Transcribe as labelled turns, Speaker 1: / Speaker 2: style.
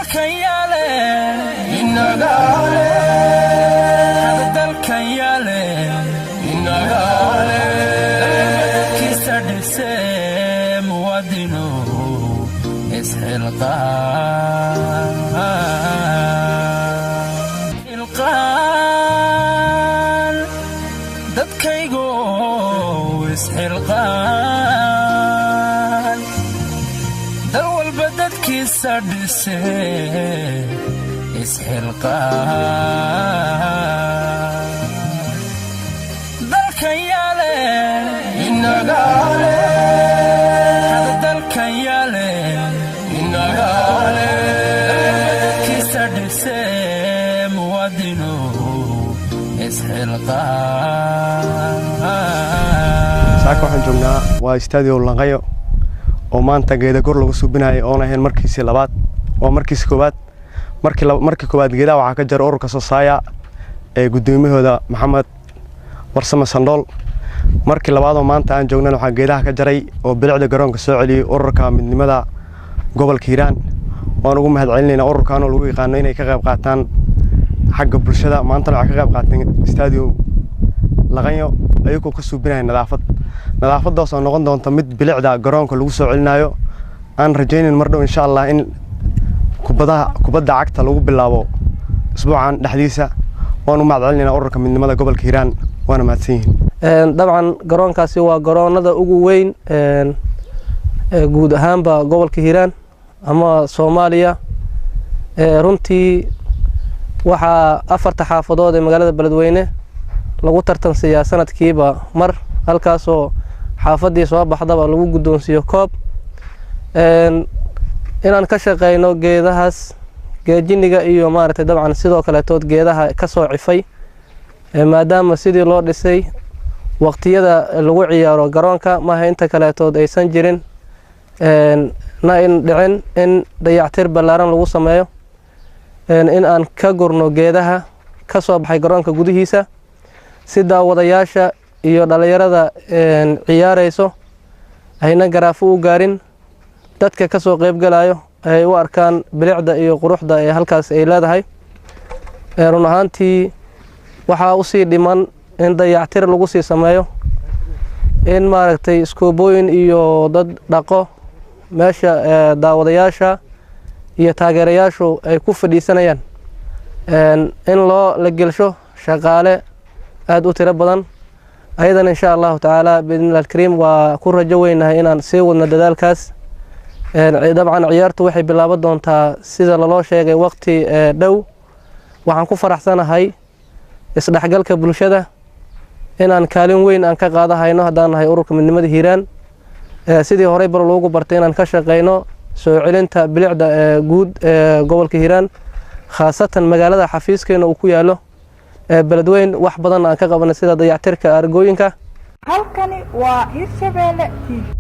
Speaker 1: Dalkan yaale inagaale, dalkan yaale inagaale, dadkiisa dhise, muwaadino isxilqaan ilqaan, dadkaygo isxilqaan, dal walba dadkiisa dhise, isxilqaan, dalkan yaale inagaale, dalkan yaale inagaale, dadkiisa dhise, muwaadino isxilqaan.
Speaker 2: Saaka waxaan joognaa waa Stadio Lanqayo oo maanta geeda gor lagu suubinayo, oon ahayn markiisii labaad, waa markiisi koowaad. Markii koowaad geedaha waxaa ka jara ururka Sosaaya ee guddoomiyahooda Maxamed Warsame Sandhool. Markii labaadoo maanta aan joognana waxaa geedaha ka jaray oo bilicda garoonka soo celiyey ururka Midnimada gobolka Hiiraan. Waan ugu mahad celinaynaa ururkan oo lagu yaqaano inay ka qayb qaataan xagga bulshada. Maantana waxay ka qayb qaateen Stadio Laqanyo ayagoo ka suubinaya nadaafad, nadaafadaas oo noqon doonta mid bilicda garoonka lagu soo celinayo. Aan rajaynayn mar dhow, insha Allah, in kubadaha kubadda cagta lagu bilaabo isbuucan dhexdiisa. Waan u mahad celinaynaa ururka Midnimada gobolka Hiiraan, waana mahadsan yihiin.
Speaker 3: Dabcan garoonkaasi waa garoonada ugu weyn guud ahaanba gobolka Hiiraan ama Soomaaliya. Runtii waxaa afarta xaafadood ee magaalada Beledweyne lagu tartansiiyaa sanadkiiba mar, halkaasoo xaafaddii soo baxdaba lagu guddoonsiiyo koob. Inaan ka shaqeyno geedahaas geejiniga iyo maaragtay, dabcan sidoo kaleetood geedaha ka soo cifay, maadaama sidii loo dhisay waqtiyada lagu ciyaaro garoonka maaha inta kaleetood aysan jirin na in dhicin in dayactir ballaaran lagu sameeyo, in aan ka gurno geedaha ka soo baxay garoonka gudihiisa si daawadayaasha iyo dhallinyarada ciyaarayso ayna garaafo u gaarin, dadka ka soo qeybgalayo ay u arkaan bilicda iyo quruxda ee halkaas ay leedahay. Run ahaantii waxaa usii dhiman in dayactir lagu sii sameeyo, in maaragtay iskoobooyin iyo dad dhaqo meesha daawadayaasha iyo taageerayaashu ay ku fadhiisanayaan, in loo la gelsho shaqaale aada u tiro badan. Ayadana, insha Allahu tacaala, biidnillahi alkariim, waa ku rajo weynahay inaan sii wadno dadaalkaas. Dabcan ciyaartu waxay bilaaban doontaa, sida laloo sheegay, waqti dhow. Waxaan ku faraxsanahay isdhexgalka bulshada inaan kaalin weyn aan ka qaadahayno haddaan nahay ururka Midnimada Hiiraan, sidii horey bar loogu bartay inaan ka shaqeyno soo celinta bilicda ee guud ee gobolka Hiiraan, khaasatan magaalada xafiiskeena uu ku yaalo ee Beledweyn. Wax badan aan ka qabanay sida dayactirka aargooyinka.
Speaker 4: Halkani waa Hirshabeelle TV.